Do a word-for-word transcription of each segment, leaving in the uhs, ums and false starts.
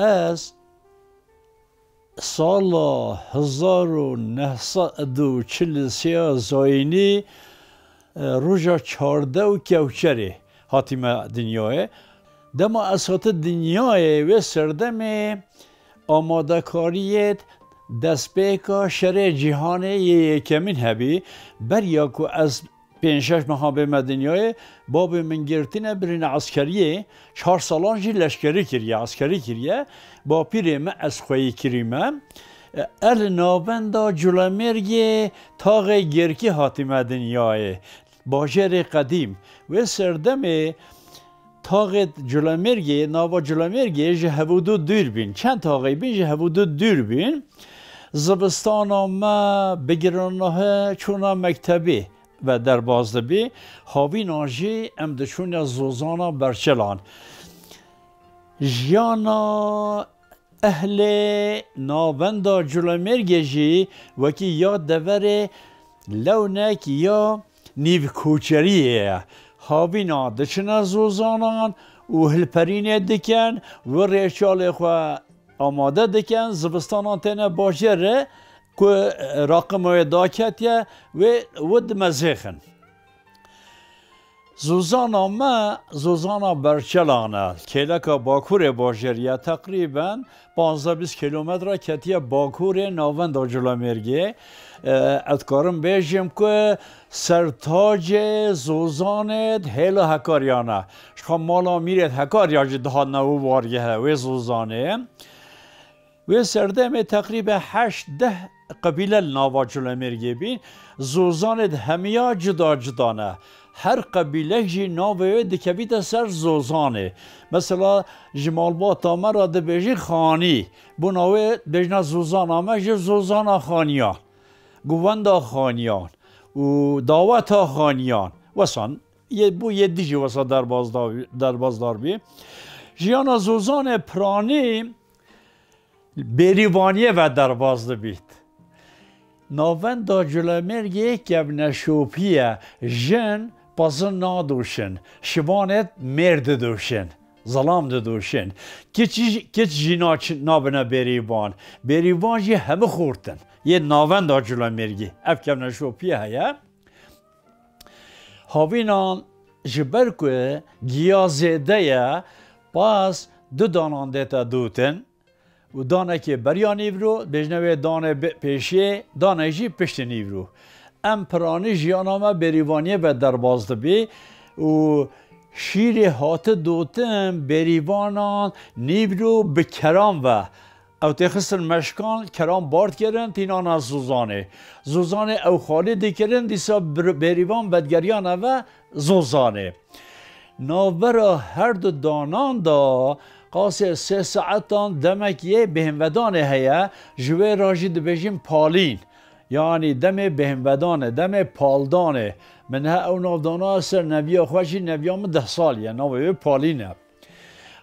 Ez sala hezar û neh sed û çil û sê ya zayînî, e, roja çardeh û kewçerê hatime dinyayê. Dema ez hate dinyayê, wê serdemê amadekariyê destpêka şerê cîhanê yê yekemîn hebî. Beriya ku ez pênc şeş meha bême dinyayê, babê min girtine, birîne eskeriyê, çar salan jî leşkerî kiriye, eskerî kiriye. Bapîrê me ez xweyî kirîme. E, ez li navenda Culemêrgê taxê Gêrkî hatime dinyayê. Bajêrê qedîm. Wê serdemê taxê Culemêrgê, nava Culemêrgê ji hevûdu dûr bîn. Çend taxê bîn ji hevûdu dûr bîn. Zivistana me bi giranahe çûna mektebê ve derbas dibî. Havîna jî em diçûne zozana berçelan. Jiyana ehlê navenda Culemêrgê jî wekî ya deverê lewnek ya nîvkoçeriyê ye. Havîna diçine zozanan û hilperînê dikin, wê rêçalê xwe amade dikin, zivistanan têne bajêr re ku raqima wê daketiye, wê, wê dimezêxin. Zozana me, zozana berçelan e. Kêleka bakurê bajêr ye, teqrîben panzdeh bîst kîlometre ketiye bakurê navenda Culemêrgê. E, ez dikarim bêjim ku sertacê zozanê di hêla Hekariyan e. Ji xwe mala mîrê di Hekarya jî dihatine wê wargehe, wê zozanê. Wê serdemê teqrîbe heşt deh qebîle li nava Culemêrgê bîn. Zozanê di hemiya cuda cuda ne. Her qebîlek jî navê wê dikevîte ser zozanê. Mesela ji malbata me re dibêjin Xanî. Bona wê dibêjine zozana me jî zozana Xaniyan. Govenda Xaniyan û daweta Xaniyan. Wesan yê, bû yê dî jî wesa derbasdar, derbasdar bî. Jiyana zozanê piranî Bêrîvaniyê ve derbas dibît. Navenda Culemêrgê kevneşopî ye. Jin pezin nadoşin. Şivanêt mêr didoşin. Zelam didoşin. Kiç, kiç jî naçin, nabine bêrîvan. Bêrîvan jî hemî xort in. Yê navenda Culemêrgê. Ev kevneşopî heye. Havînan ji ber ku giya zêde ye, pas du danan dête dûtin. Û danekê beriya nîvro, bêjne wê danê bi-, pêşiyê, danek jî piştî nîvro. Em piranî jiyana me bêrîvaniyê ve derbas dibî û şîrê hate dotin bêrîvanan nîvro bi keran ve. Ew têxistin meşkan, keran bar dikirin, tînana zozanê. Zozanê ew xalî dikirin, dîsa bir-, bêrîvan vedigeriyane ve zozanê. Navbera her du danan de qasê sê saetan demek yê bêhnvedanê heye, ji wê re jî dibêjin palîn. Yanî demê bêhnvedanê, demê paldanê. Min he ew nav dana ser neviya xwe jî, neviya min deh salî ye, navê wê palîn e.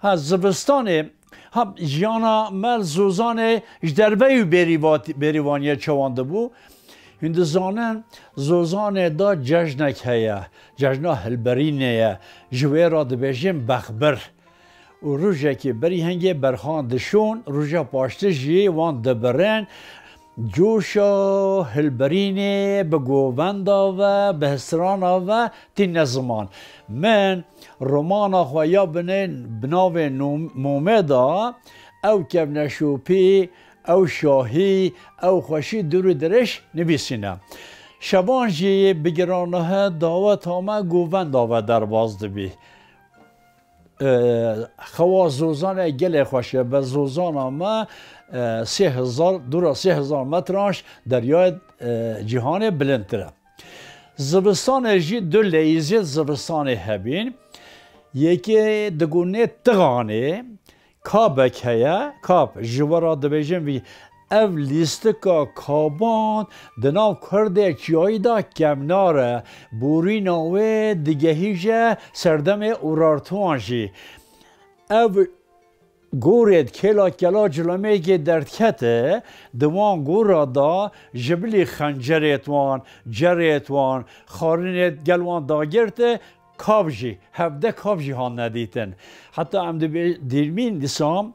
Ha, zivistanê, ha, jiyana me li zozanê ji derveyî bêrîvat-, bêrîvaniyê çewandibû. Hûn dizanin, zozanê de cejnek heye, cejna hilberînê ye, ji wê re dibêjin bexbir. Û rojekê berî hingê berxan dişon, roja paştî jî wan dibirin. Coşa hilberînê bi govenda ve, bi histirana ve tîne ziman. Min romana xwe ya binê, bi navê Nom-, Momê de ew kevneşopî, ew şahî, ew xweşî dûr û dirêj nivîsîne. Şevan jî bi giranahe daweta me govenda ve derbas dibî. E, xewa zozanê gelê xweş e. Be zozana me, e, sê hezar, dûra sê hezar metran ji deryayê, e, cîhanê bilindtir e. Zivistanê jî du leyîzê zivistanê hebîn. Yekê digonê Tixanê, kabek heye, kab, ji we re dibêjin vî. Ev lîstika kaban di nav kurdê çiyayî de kevnar e. Borîna wê digehîje serdemê Urartuwan jî. Ev gorê di kêla kela Culemêrgê derdikete, di wan gora de ji bilî xencerêt wan, cerêt wan, xarinêt gel wan dagirte, kav jî, hevdeh kav jî hatine dîtin. Heta em dibê-, dîrmîn dîsa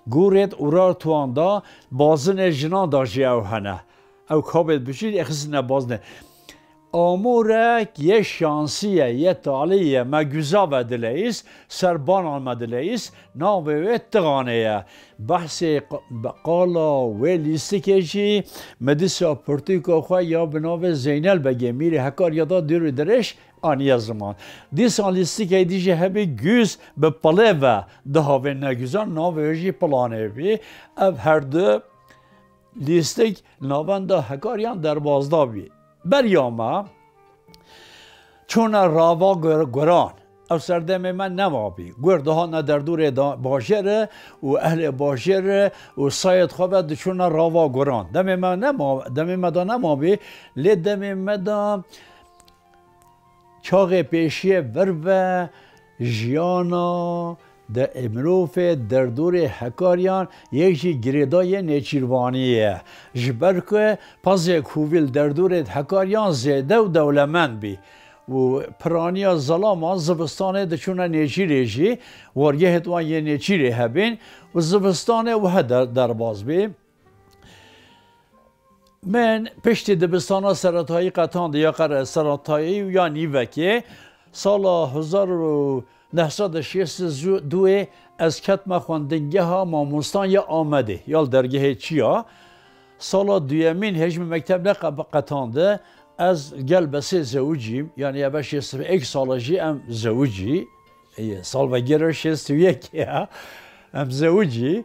Gorêt Urartuan da bazinê jinan da jî ew hene. Ew kabê dibijîn, ê xistine bazinê. Amûrek yê şansî ye, yê talî ye, me guza ve dileyîs, ser banan me dileyîs, navê wê Tixanê ye. Behsê q-, be-, qala wê lîstikê jî, me dîsa pirtûka xwe ya bi navê Zeynel Begê, mîrê Hekarya da dûr û dirêj aniye ziman. Dîsa lîstikê dî jî hebî guz bi pilê ve dihavêne guzan, navê wê jî Pilanê bî. Ev her du lîstik navenda Hekaryan derbazda bî. Beriya me çûne rava gur-, guran. Ew serdemê me nemabî. Gur dihatne derdorê da-, bajêr û ehlê bajêr û sayê xwe ve diçûne rava guran. Demê me nema-, demê me de nemabî, lê demê me de çaxê pêşiyê vir ve jiyana de mirovê derdorê Hekaryan yek jî girêdayê nêçîrvaniyê ye. Ji ber ku pezê kovî li derdorê Hekaryan zêde û dewlemend bî û piraniya zelaman zivistanê diçûne nêçîrê jî, wargehêt wan yê nêçîrê hebîn û zivistanê wiha der-, derbas bî. Min piştî dibistana seretayî qetandî ya qere-, seretayî û ya nîvekê, sala hezar û neh sed û şêst û duyê ez ketme xwendingeha mamostan ya Amedê, ya li dergehê Çiya. Sala duyemîn hêj min mekteb neqe-, qetandi, ez gel Besê zewicîm, yanî eve şêst û yek sala jî em zewicî. Ê, salvegera şêst û yek ya, em zewicî.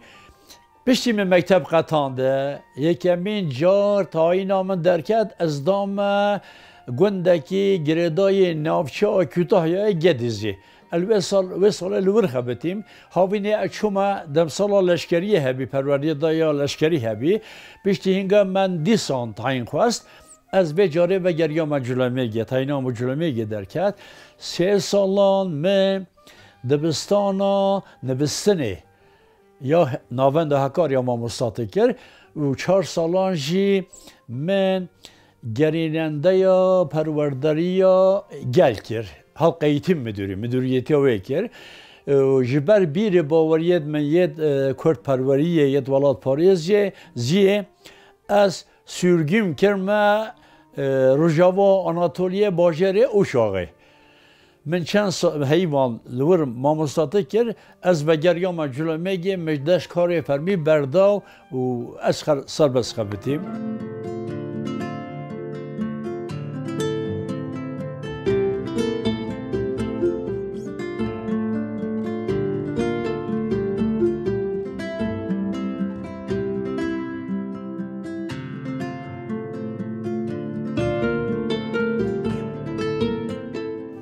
Piştî min mekteb qetandi, yekemîn car tayîna min derket, ez dame gundekî girêdayê navçeya Kütahyayê Gedizê. El wê sal, wê salê li wir xebitîm. Havînê ez çûme demsala leşkeriyê hebî, perwerdeyê da ya leşkerî hebî. Piştî hinga min dîsan tayîn xwest. Ez vê carê vegeriyame Culemêrgê, tayîna min Culemêrgê derket. Sê salan min dibistana nivîstinê ya he-, navenda Hekarya mamostatî kir û çar salan jî min gerînendeya perwerderiya gel kir. Halk Eğitim Müdürü, müdüriyetiya wê kir. Û ji ber bîrê baweriyêt min yêt, e, kurdperweriyê, yêt welatparêziyê, ziyê, ez sürgün kirme, e, Rojava Anatoliyê bajêrê Uşaxê. Min çend sa-, heyvan li wir mamostatî kir, ez vegeriyame Culemêrgê, min ji dest karê fermî berda û ez xer-, serbest xebitîm.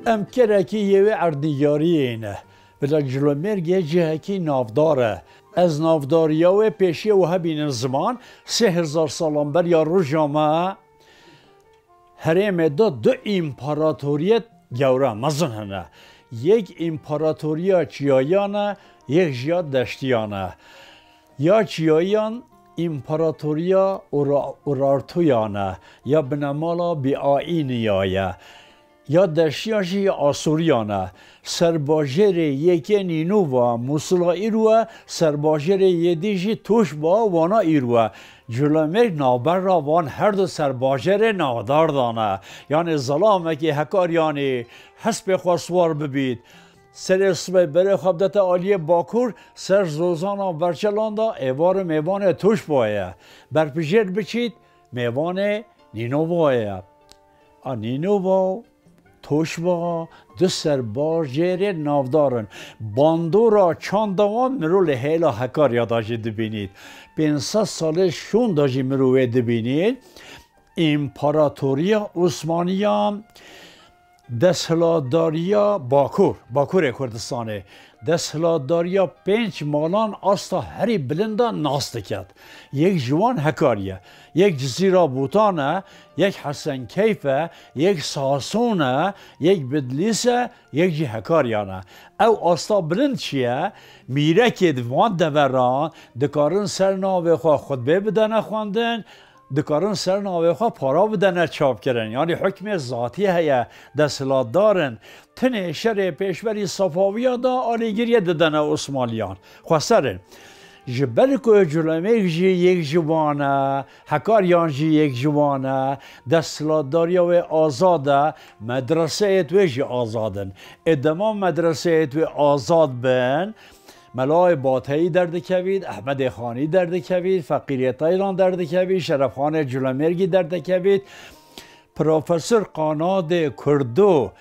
Em kerekî yê wê erdnîgariyê ne. Bila Culemêrgê cihekî navdar e. Ez navdariya wê pêşiyê wiha bînim ziman, sê hezar salan beriya roja me herêmê de du împaratoriyet gewre, mezin hene. Yek împaratoriya çiyayan e, yek jî ya deştiyan e. Ya çiyayan împaratoriya Ura-, Urartuyan e, ya binemala Biaîniya ye. Ya deştiyan jî ya Asûriyan e. Serbajêrê yekê Nînova, Mûsila îro e, serbajêrê yê dî jî Tûşba, Wana îro e. Culemêrg navbera van her du serbajêrê navdar dane. Yanê zelamekî Hekariyanî hespê xwe siwar bibît, serê sibê berê xwe bidete aliyê bakur, ser zozana Verçelan de êvar û mêvanê Tûşba ye. Berpijêr biçît, mêvanê Nînova ye. A Nînova û Tûşba du serbajêrê navdar in. Bandora çanda wan mirov li hêla Hekarya de jî dibînît. Pênc sed salê şûn de jî mirov wê dibînît. Împaratoriya Osmaniyan, desthilatdariya Bakur, Bakurê Kurdistanê, desthilatdariya pênc malan asta herî bilind de nas diket. Yek ji wan Hekarî ye, yek Cizîra Botan e, yek Hesenkeyf e, yek Sason e, yek Bidlîs e, yek jî Hekaryan e. Ew asta bilind çi ye? Mîrekê di van deveran dikarin ser navê xwe xutbê bidene xwendin, dikarin ser navê xwe para bidene çapkirin. Yanî hukmê zatî heye, desthilatdar in. Tinê şerê pêşberî Sefawiya de alîgiriyê didene Osmaniyan. Xweser in. Ji ber ku Culemêrg jî yek ji wan e, Hekaryan jî yek ji wan e, desthilatdariya wê azad e, medreseyêt wê jî azad in. Ê dema medreseyêt wê azad bin, Melayê Bateyî derdikevît, Ehmedê Xanî derdikevît, Feqîrê Teyran derdikevît, Şerefxanê Culemêrgî derdikevît, Profesor Qanadê Kurdo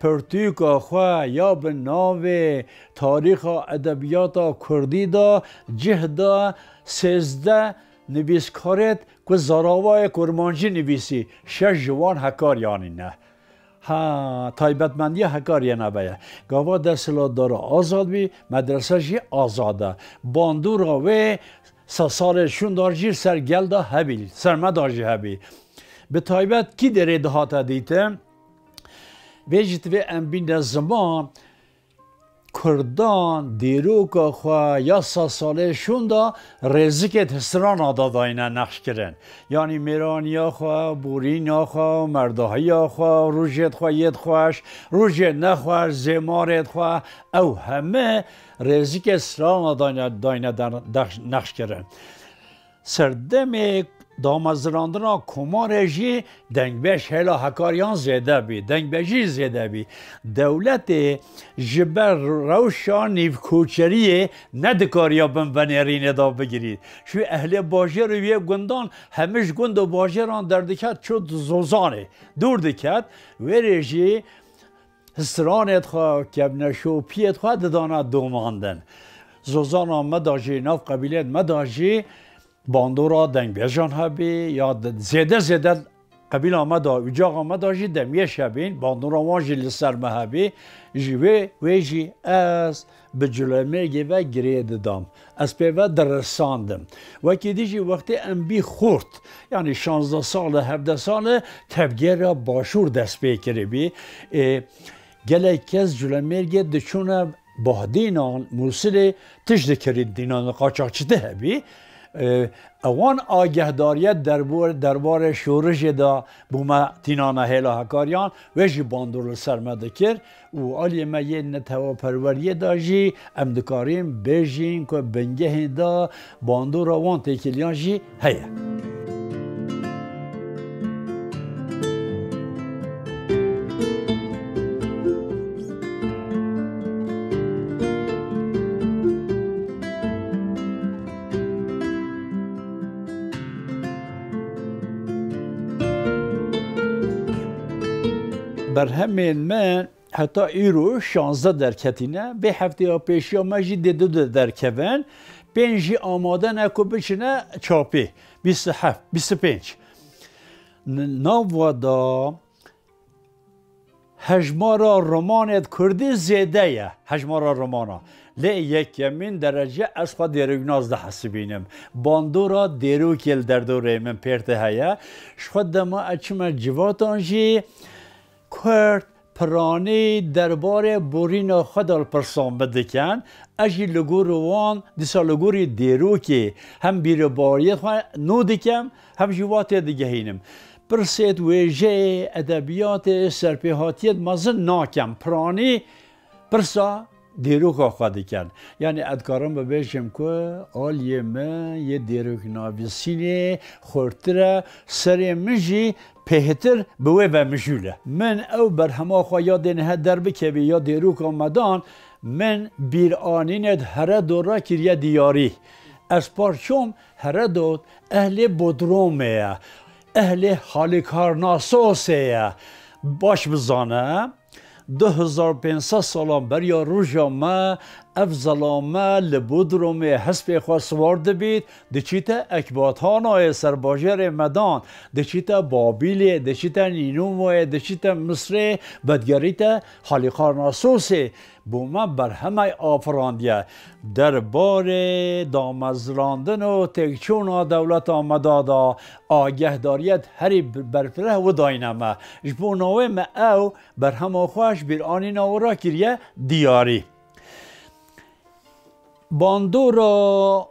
pirtûka xwe ya bi navê Tarîxa Edebiyata Kurdî de cih da sêzdeh nivîskarêt ku zaravayê kurmancî nivîsî, şeş ji wan Hekaryanî ne. Ha, taybetmendiya Hekariyê nebe ye. Gava desthilatdara azad bî, medrese jî azad e. Bandora wê se salê şûnda jî ser gel de hebî, ser me de jî hebî. Bi taybet kî derê dihate dîtin? Vê jî divê em bîne ziman, Kurdan dîroka xwe ya sed salê şûnda rêzikê di strana de dayne nexşkirin. Yanî mêraniya xwe, borîna xwe, merdahiya xwe, rojêt xwe yêt xweş, rojêt nexweş, zêmarêt xwe, ew heme rêzikê strana dayne, dayne der-, dex-, nexşkirin. Serdemê damezrandina komarê jî dengbêj hêla Hekariyan zêde bî, dengbêjî zêde bî. Dewletê ji ber rewşa nîvkoçeriyê nedikariya bin venêrînê de bigirî. Çû ehlê bajêr û yê gundan hemî ji gund û bajêran derdiket çû Zozanê dûr diket. Wêrê jî stranêt xwe, kevneşopiyêt xwe didana domandin. Zozana me de jî, nav qebîlêt me de jî bandora dengbêjan hebî, ya di-, zêde zêde qebîla me de, ucaxa me de jî demyêş hebîn, bandora wan jî li ser me hebî. Ji wê, wê jî ez bi Culemêrgê ve girê didam. Ez pê ve dirisandim. Wekî dî jî wextê em bî xurt, yanî şazdeh sal e, hevdeh sal e, tevgera Başûr dest pê kiribî. Ê, gelek kes Culemêrgê diçûne Bahdînan, Mûsilê tişt dikirî, dînan qaçaxçî de hebî. Ê, ewan agehdariyet derbo-, derbarê şorişê de bû me tînana hêla Hekariyan, wê jî bandor li ser me dikir. Û aliyê me yê neteweperweriyê de jî em dikarîn bêjîn ku bingehên de bandora wan têkiliyan jî heye. Berhemên me heta îro şazdeh derketîne. Vê hefteya pêşiya me jî dê du de derkevin. Pênc jî amade ne ku biçine çapê. Bîst û heft, bîst û pênc. N-, nava da hejmara romanê di kurdî zêde ye. Hejmara romana. Lê yekemîn derece ez xwe dêroknas dihesibînim. Bandora dêrokê li derdorê min pêrte heye. Ji xwe dema ez çime civatan jî Kurd, piranî derbarê borîna xwe de li pirsan min dikin. Ez jî li gor wan, dîsa li gorî dêrokê hem bîrebariyê xwe nû dikim, hem jî wa tê digehînim. Pirsêt wêjeyê, edebiyatê, serpêhatiyêt mezin nakem. Piranî pirsa dîroka xwe dikin. Yanî ez dikarim bibêjim ku aliyê min yê dîroknavîsînê xurtir e, serê min jî pêhtir bi wê ve mijûl e. Min ew berhema xwe ya dê niha derbikevî ya dîroka me dan, min bîranînêt here dor re kiriye diyarî. Ez par çûm Heredot ehlê Bodromê ye, ehlê Halikarnasosê ye. Baş bizane, du hezar pênc sed salan beriya roja me ev zelame li Bodromê hespê xwe siwar dibît, diçîte Ekbatanayê serbajêrê Medan, diçîte Babîlê, diçîte Nînûmoyê, diçîte Misrê, vedigerîte Halikarnasosê. Bo me berhemay afirandiye. Derbarê damezrandin û têkçûna dewleta me da da agehdariyet herî bi-, berfireh û dayne me. Ji bo navê me ew berhema xwe ji bîranîna û rakiriye diyarî. Bandora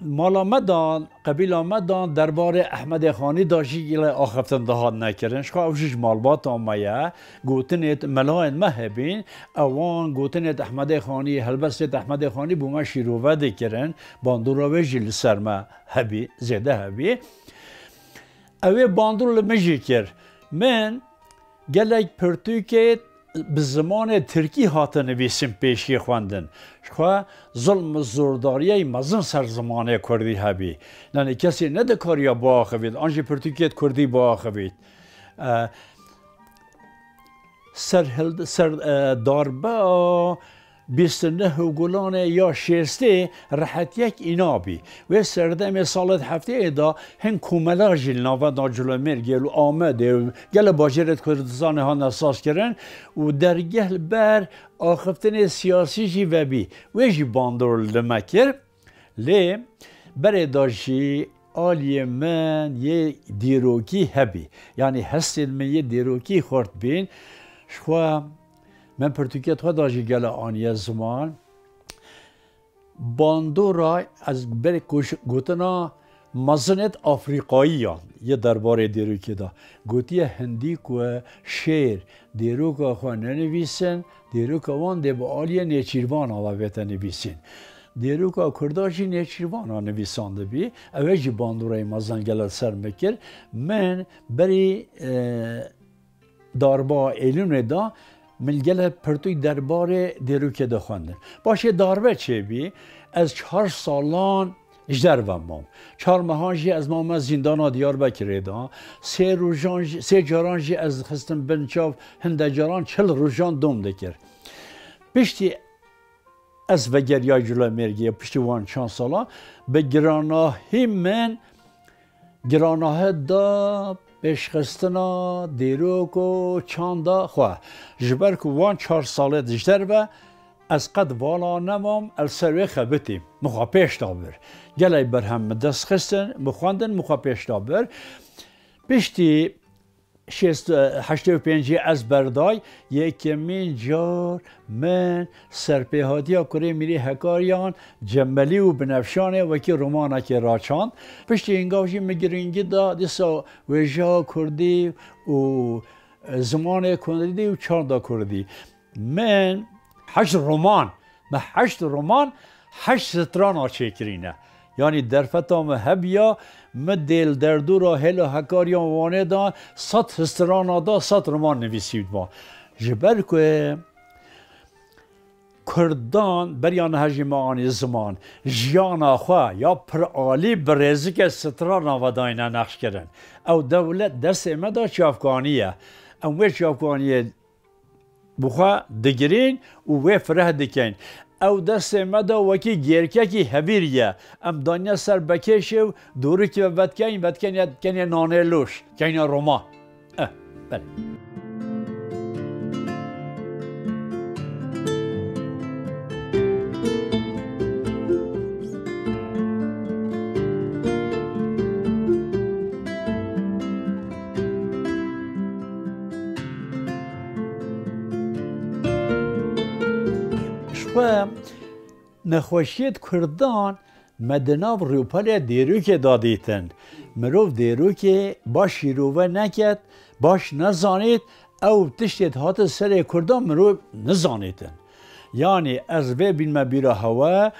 mala me dan, qebîla me dan, derbarê Ehmedê Xanî da jî yê axiftin dihatine kirin. Ji xwe ew jî ji malbata me ye. Gotinê melayên me hebîn, ewan gotinê Ehmedê Xanî, helbestê Ehmedê Xanî bo me şîrove dikirin. Bandora wê jî li ser me hebî, zêde hebî. Ew ê bandor li min jî kir. Min gelek pirtûkê bi zimanê tirkî hate nivîsin pêşî xwendin. Ji xwe zulm û zordariyê mezin ser zimanê kurdî hebî. Yanî kesî nedikariya biaxivît, an jî pirtûkêt kurdî biaxivît. E, ser hil-, ser, e, darbe a bîst û neh û gulanê ya şêstê rehetiyek îna bî. Wê serdemê salê heftê da hin komela jî li navenda Colemêrgê û Amedê û gelek bajêrê Kurdistanê hane sazkirin û dergeh li ber axiftinê siyasî jî vebî. Wê jî bandor li me kir. Lê berê da jî aliyê min yê dîrokî hebî. Yanî hestên min yê dîrokî xurt bîn. Ji xwe min pirtûkê xwe da jî gele aniye ziman. Bandora ez berê kuş-, gotina mezinêt Afrîqayî ya yê derbarê dîrokê da. Gotiye hindî ku şêr dîroka xwe nenivîsin, dîroka wan dê bi aliyê nêçîrvana ve bête nivîsîn. Dîroka kurda jî nêçîrvana nivîsandibî. Ew ê jî bandoreyê mezin gele ser min kir. Min berî, e, darba Êlûnê da min gele pirtûk derbarê dîrokê de xwendin. Paşê darbe çêbî, ez çar salan ji derve mam. Çar mehan jî ez mame zîndana Diyarbekirê de. Sê rojan jî, sê caran jî ez dixistim bin çav, hinde caran çil rojan dom dikir. Piştî ez vegeriyay Colemêrgê, piştî wan çand sala, bi giranahî min, giranahe da pêşxistina dîrok û çanda xwe. Ji ber ku wan çar salê ji derve, ez qet vala nemam, ez ser wê xebitîm. Min xwe pêş da bir. Gelek berhem min dest xistin, min xwendin, min xwe pêş da bir. Piştî şêst, heştê û pêncî ez berday, yekemîn car min serpêhatiya kurê Mîrê Hekariyan, Cemelî û Binefşanê wekî romanekê raçand. Piştî hingav jî min giringî da dîsa wêjeya kurdî û, e, zimanê kurdî û çanda kurdî. Min heşt roman, min heşt roman, heşt strana çêkirîne. Yanî derfeta min hebiya, min dê li derdora hêla Hekariyan Wanê de sed strana da sed roman nivîsî bûma. Ji ber ku Kurdan beriya niha jî me anî ziman, jiyana xwe ya piralî bi rêzike strana ve dayne nexşkirin. Ew dewlet destê me de çavkanî ye. Em wê çavkaniyê bi xwe digirîn û wê fireh dikeyn. Ew destê me de wekî gêrkekî hevîr ye. Em daniye ser bekêşê û dorikî ve vedikeyn, vedikeyn ya dikenê nanê loş, keyne Roma. Eh, belê. Ji xwe nexweşiyê di Kurdan me di nav rûpelê dêrokê de dîtin. Mirov dêrokê baş şîrove neket, baş nezanît, ew tiştê dihate serê Kurdan mirov nizanîtin. Yanî ez vê bînme bîra hewe,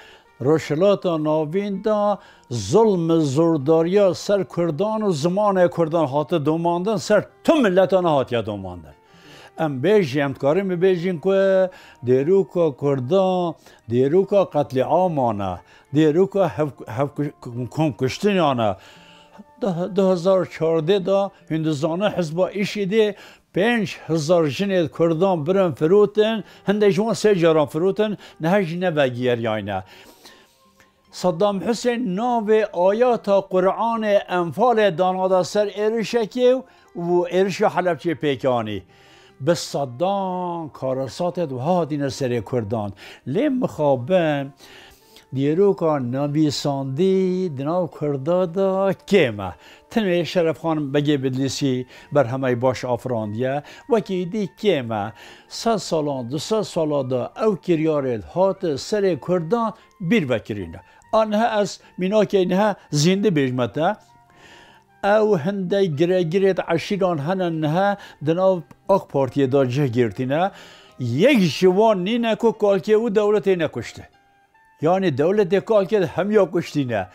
Rojhilata Navîn de zulm û zordariya ser Kurdan û zimanê Kurdan hate domandin, ser tu mileta nehatiye domandin. Em bêjî, em dikarin bibêjin ku dêroka Kurdan, dêroka qetlîaman e, dêroka hev-, hev-, komkuştinan e. Di, du hezar çardeh de hindizane hizba îşîdê pênc hezar jinê Kurdan birin firotin, hindê ji wan sê caran firotin, niha jî nevegeriyayne. Saddam Husên navê ayata Qur'anê Enfalê danada ser êrişekê û êrişa Helebçê pêk anî. Bi sedan karesatê wiha hatine serê Kurdan. Lê mixabin dîroka nivîsandî di nav Kurda de kêm e. Tenê Şerefxan Begê Bidlîsî berhemeyê baş afirandiye, wekî dî kêm e. Sed salan, du sed sala de ew kiryarê hate serê Kurdan bîr vekirîne. A niha ez mînakê niha zîndî bêjme te. Ew hindek giregirêt eşîran hene niha di nav AK Partiyê de cih girtîne. Yek ji wan nîne ku kalkê û dewletê nekuşti. Yanî dewletê kalkê hemiya kuştîne.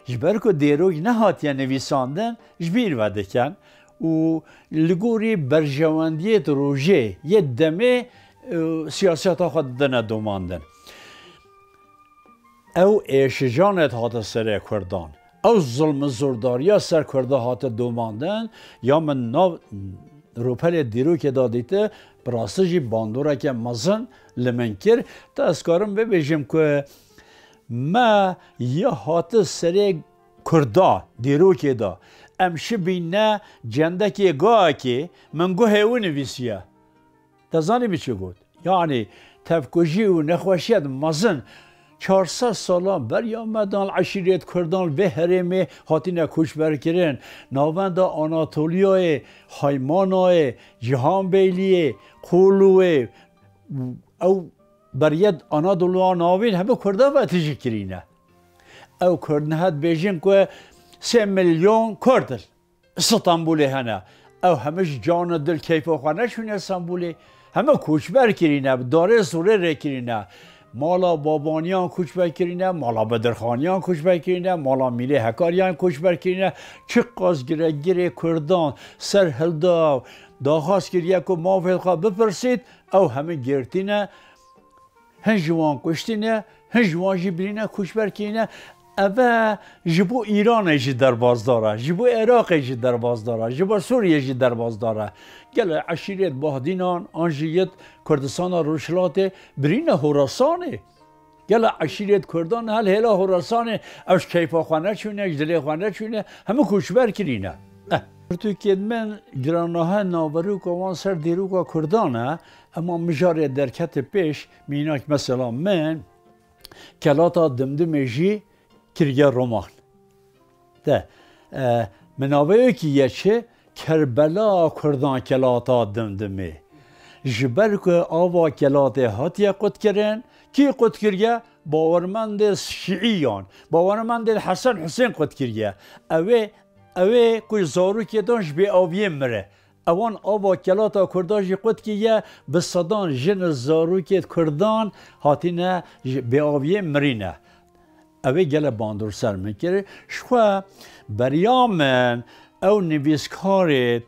Ji ber ku dêrok nehatiye nivîsandin, ji bîr vedikin û li gorî berjewendiyê di rojê yê demê, e, siyaseta xwe didine domandin. Ew êşijanet hate serê Kurdan. Ew zulm û zordariya ser Kurda hate domandin, ya min nav rûpelê dîrokê de dîte, bi rastî jî bandoreke mezin li min kir. Ta ez karim bibêjim ku me ya hate serê Kurda dîrokê de, em şibîne cendekê gayekê, min guhê wî nivîsiye. Te zanî min çi got? Yanî tevkujî û nexweşiyet mezin çar sed salan beriya me dan eşîret Kurdan vê herêmê hatine koçberkirin. Navenda Anatoliyayê, Haymanayê, Cihanbeyliyê, Qulûyê, ew beriyet Anadoluya Navîn hemû Kurda ve tijî kirîne. Ew Kurd niha dibêjin ku sê milyon Kurd in. Stenbolê hene. Ew hemû ji can û dil keyfa xwe neçûne Stenbolê. Hemû koçber kirîne, bi darê zorê rê kirîne. Mala babaniyan koçber kirîne, mala bedirxaniyan koçber kirîne, mala mîlê hekariyan koçber kirîne. Çiqas giregirê Kurdan ser hilda, daxwaz kiriye ku mafê xwe bipirsît, ew hemû girtîne. Hin ji wan kuştî ne, hin ji wan jî birîne koçber kirîne. Eve ji bo Îranê jî derbasdar e, ji bo Iraqê jî derbasdar e, ji bo Sûriyê jî derbasdar e. Gele eşîret Bahdînan an jî yet Kurdistana Rojhilatê birîne Horasanê. Gele eşîret Kurdan hel hêla Horasanê ew ji keyfa xwe neçûne, ji dilê xwe neçûne, hemû koçber kirîne. Eh, pirtûkên min giranahe naveroka wan ser dîroka Kurdan e, ema mijarê derkete pêş, mînak mesela min Kelata Dimdimê jî kiriye roman. De, e, min naveyekî ye çi? Kerbela Kurdan Kelata Dimdimê. Ji ber ku ava Kelatê hatiye qutkirin, kî qutkiriye? Bawermendê Şîîyan, bawermendê Hesen Husên qutkiriye. Ew ê, ew ê ku zarokê dan ji bêaviyê mire. Ewan ava Kelata Kurda jî qut kiriye, bi sedan jin û zarokê Kurdan hatine ji bêaviyê mirîne. Ew ê gele bandor ser min kir. Ji xwe beriya min ew nivîskarê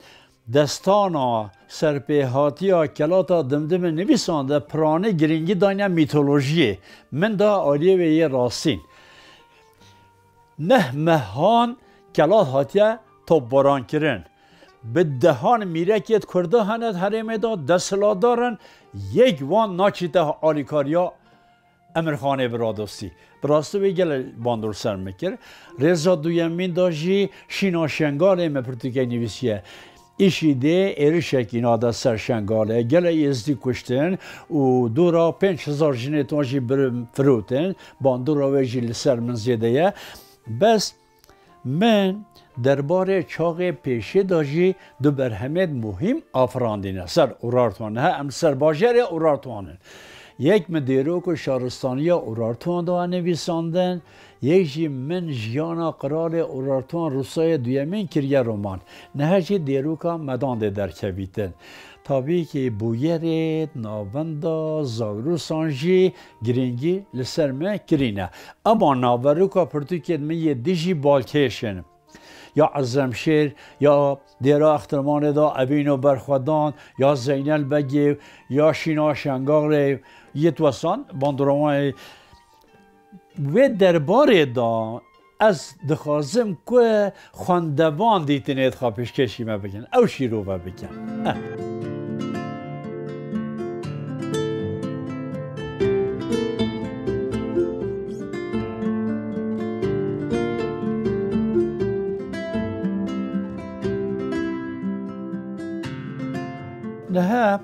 destana serpêhatiya Kelata Dimdimê nivîsande, piranî girîngî dayne mîtolojiyê. Min da aliyê wê yê rastîn. Neh mehan Kelat hatiye topbarankirin. Bi dehan mîrekêt Kurda hene di herêmê de desthilatdar in, yek wan naçîte alîkariya Emirxanê bi radostî. Bi rastî wê gelek bandor ser min kir. Rêza duyemîn de jî Şîna Şengalê me pirtûkê nivîsiye. Îşîdê êrişekî nade ser Şengalê. Gelek Êzdî kuştin û dora pênc hezar jinê ton jî bir-, firotin. Bandora wê jî li ser min zêde ye. Bes min derbarê çaxê pêşê de jî du berhemêt muhîm afirandîne ser Urartuan. Niha em ser bajêrê Urartuan in. Yek min dêrok û şaristaniya Urartuan de nivîsandin, yek jî min jiyana Qiralê Urartuan Rûsayê Duyemîn kiriye roman. Niha jî dêroka Medan dê derkevîtin. Tabî kî bûyerê navenda Zagrûsan jî girîngî li ser me kirîne. Ema naveroka pirtûkên min yê dî jî balkêş in. Ya Ezemşêr, ya Dêra Extirmanê de Evîno Berxwedan, ya Zeynel Begê, ya Şîna Şengalê, yê tu wesan bandora wan ê. Wê derbarê de ez dixwazim ku xwendevan dîtinê xwe pêşkêşî me bikin, ew şîrove bikin. Eh. Niha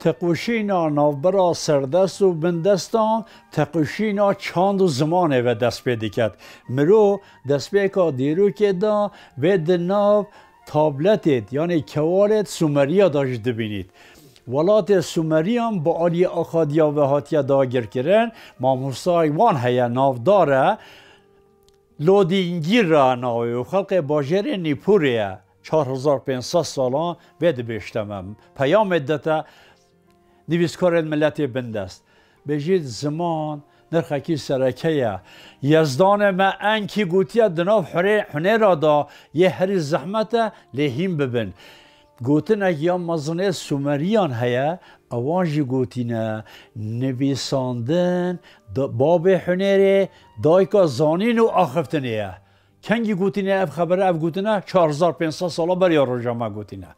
teqûşîna navbera serdest û bindestan, teqûşîna çand û zimanê ve dest pê diket. Mirov destpêka dîrokê de vê di nav tabletêt, yanî kewalêt Sumeriya de jî dibînît. Welatê Sumeriyan bi aliyê Akadiya ve hatiye dagirkirin. Mamostayek wan heye, navdar e. Lodîngîr e navê û xelqê bajêrê Nîpûrê ye. Çar hezar pênc sed salan vê dibêjte me. Peyamê dide te nivîskarên miletê bindest. Bêjît ziman nirxekî sereke ye. Yezdanê me Enkî gotiye, di nav hurê-, hunêra de yê herî zehmet e lê hîn bibin. Gotinek ya mezinê Sumeriyan heye, ewan jî gotîne, nivîsandin da-, babê hunêrê, dayika zanîn û axiftinê ye. Kengî gotîne ev xebere, ev gotine çar hezar pênc sed sala beriya roja me gotîne.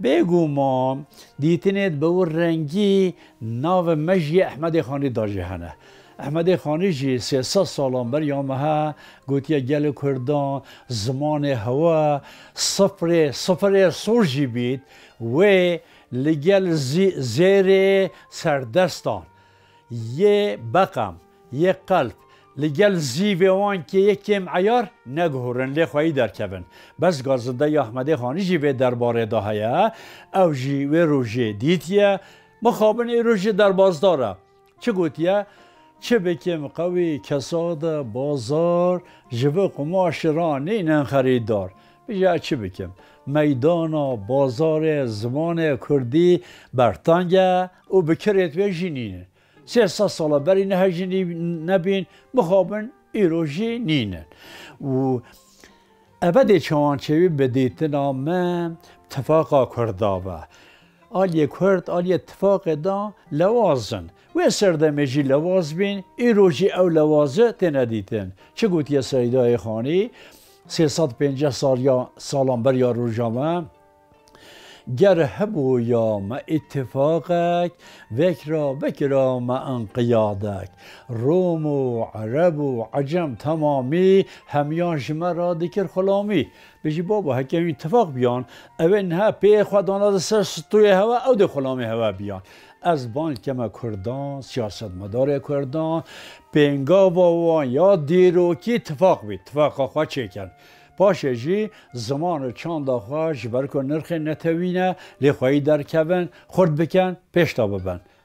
Bêguman dîtinê bi wir rengî navê me jî Ehmedê Xanî da jî hene. Ehmedê Xanî jî sê sed salan beriya me he gotiye, gelê Kurdan zimanê hewe sifrê, sifirê sor jî bît, wê li gel zî-, zêrê serdestan yê beqem, yê qelb, li gel zîvê wan kê yê kêm eyar neguhurin, lê xweyî derkevin. Bes gazinde ya Ehmedê Xanî jî vê derbarê de heye, ew jî wê rojê dîtiye, mixabin îro jî derbasdar e. Çi gotiye? Çi bikim qewî kesad e bazar, ji vê qumaşê re nînin xerîdar. Bije çi bikim? Meydana bazarê zimanê kurdî berteng e û bi kirêt wê jî nînin. Sê sed sala berî ne hejî nî-, nebîn, mixabin îro jî nînin. Û ebedê çawan çêwî bi dîtina me tifaqa Kurda ve. Aliyê Kurd, aliyê tifaqê da lewaz in. Wê serdemê jî lewaz bîn, îro jî ew lewaze têne dîtin. Çi gotiye Seydayê Xanî? Sê sed pênceh sal ya, salan beriya roja me. Ger hebûya me îtifaqek, vekra bikira me inqiyadek. Rom û Ereb û Ecem temamî, hemiyan ji me re dikir xulamî. Bêjî babo, heke wî tifaq biyan, ew ê niha pê xwe dana di ser stûyê hewe, ew dê xulamê hewe biyan. Ez bang keme Kurdan, siyasetmedarê Kurdan, pêngava wan ya dîrokî tifaq bî, tifaqa xwe çêkin. Paşê jî ziman û çanda xwe ji ber ku nirxê netewî ne, lê xweyî derkevin, xurt bikin, pêş de bibin.